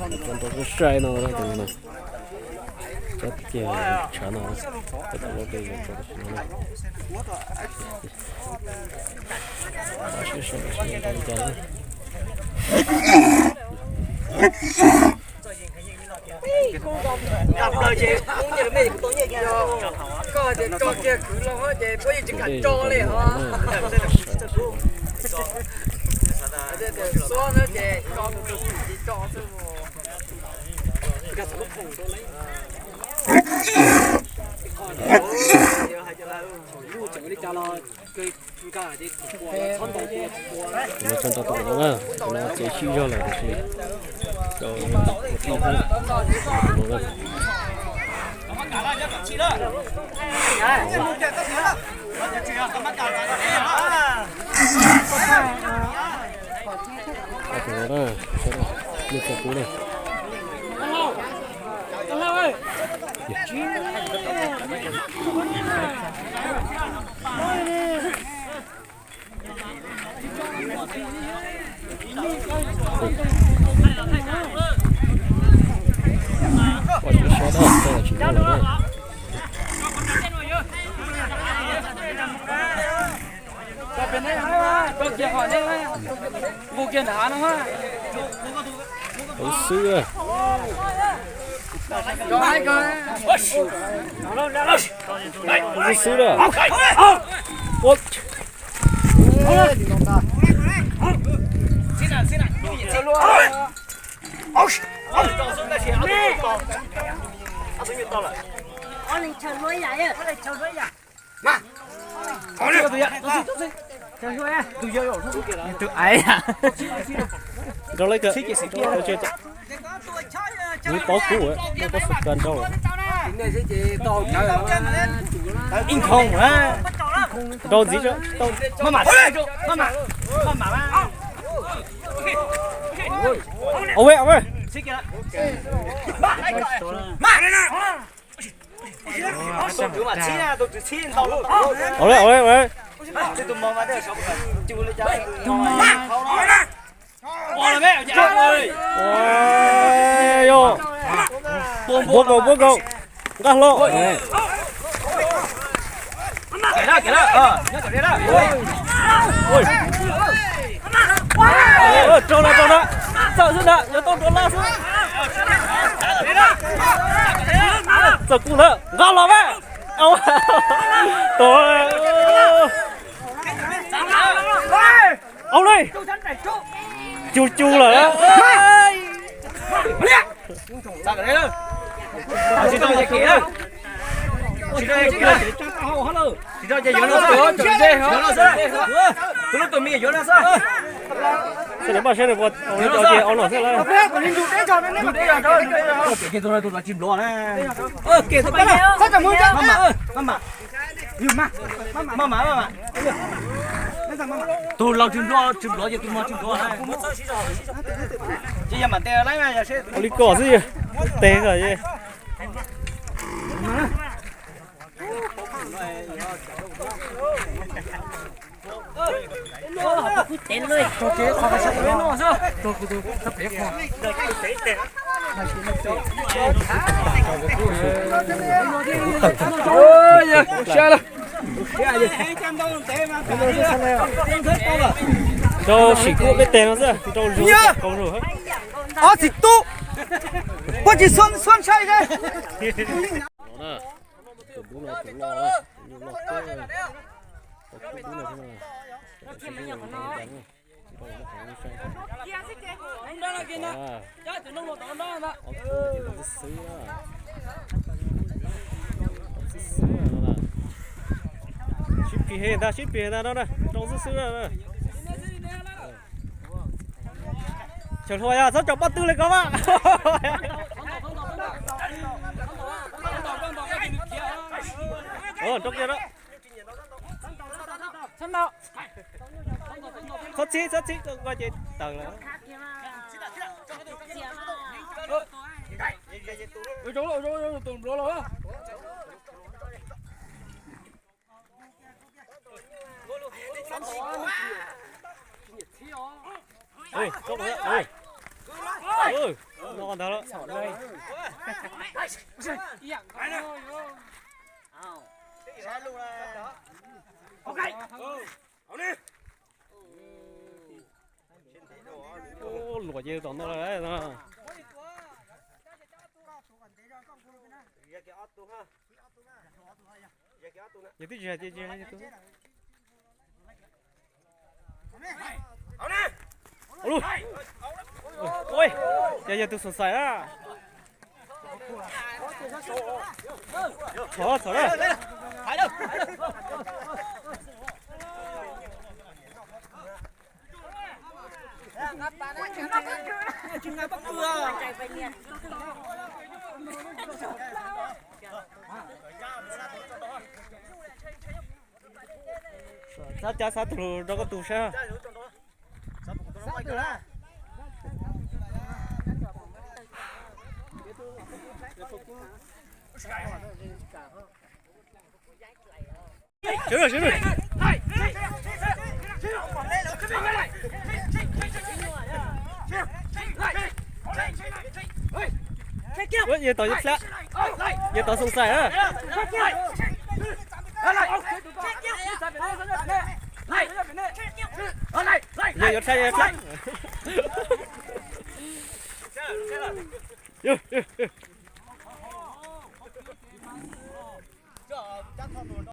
Rau rau sai no, tus no, cov tiag tshav no, cov tom loj peb yuav rau tam sim no na. Sib sau sib ntaus li cas na. Koj tias tso kiag kwv loo ces puab yeej tsis kam tso li os. Tus no tso nrau tus no na, tus no tsev sib zog lawm tiam sis rau tus no na. Tus no na, nej tso kuv na. Ua tsis sab dab tsis muaj lawm. Hauv xwb. Hauv xwb da. Ua. Rau lawv kawm, nws pov kuv, nej pov kuv kawg nrau. Ib nkhoos na, nrau ntxiv, maj mam, maj mam. Au ve, au ve. Au le, au le, au le. Yog, puab nkaus, puab nkaus, nqaj hlo. Rau na, rau na, txawm xwb ntag, yuav tau rau laj xwb. Txawm kuv ntawd nqa los mas. Tau, au le, cug cug lawm. Tsis tau ces yuav no xwb, yuav no xwb, tus lub tus me yuav no xwb. Xwb nws npaj siab nws puas cov ces au no xwb lawm. Maj mam, maj mam, maj mam. Tus laus tsis nplua, tsis nplua ces tus no tsis nplua. Ces yog mam tes laib mas yog seb. Ua li kom xwb, tes kom. Rau sim kuj peb teg no xwb, rau zoo qau zoo. Ob txiv tub, puab tsis xuab ntshai li. Sib plig heev ntag, sib plig heev ntag no na, rau xwb xwb na. Tseem hluas yog txhob caum pob tw li ko mas. Rau kiag na. Txhob txhib, txhob txhib, koj ces tawg lawm. No ntag lawm. Luam ces tom no lawm. Yog twb tsis hais tias tsis hais tias. Ua, yog yog tus xoom xaim na. Txhom txhom na. Xav cav xav tus rau koj tus saib. Sawv daws, sawv daws. Ua, yawg tod yawg txhab, yawg tod xoom xaim na. Yog yuav tshaj, yog yuav tshaj.